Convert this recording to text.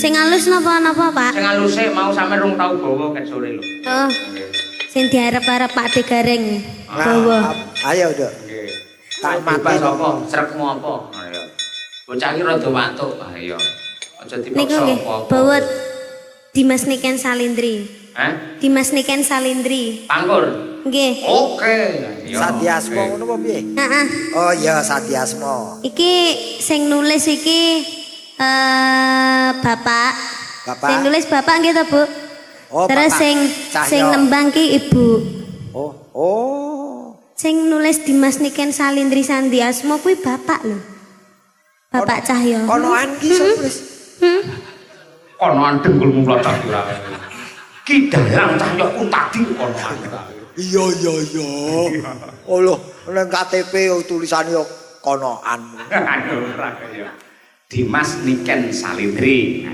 Sing halus napa-napa, Pak? Sing aluse mau sampe rung tau gawa ket sore lho. Oh. Sing diarep-arep Pak De Gareng. Nah, Bawa. Ayo, Nduk. Nggih. Tak Bebas mati. apa? Srekmu apa? Ayo. Bocah iki rada watuk. Ayo. Aja Niku dipaksa nggih, apa-apa. bawa Dimas Niken Salindri. Hah? Dimas Niken Salindri. Pangkur. Nggih. Oke. Iya. Sandiasmo Oke. ngono apa piye? Heeh. Oh iya, Sandiasmo. Iki sing nulis iki bapak. Bapak. Sing nulis bapak nggih to, Bu? Oh, Terus Bapak sing Cahyo. sing nembang ki ibu. Oh, oh. Sing nulis Dimas Niken Salindri Sandiasmo kuwi bapak lho. Bapak Cahyo. Konoan ki iso nulis. Konoan dengkulmu mlotot ora. Ki dalang Cahyo Kuntadi konoan. Iya. Oh lho, nang KTP tulisane yo konoan. Aduh, ora kaya. Dimas Niken Salindri.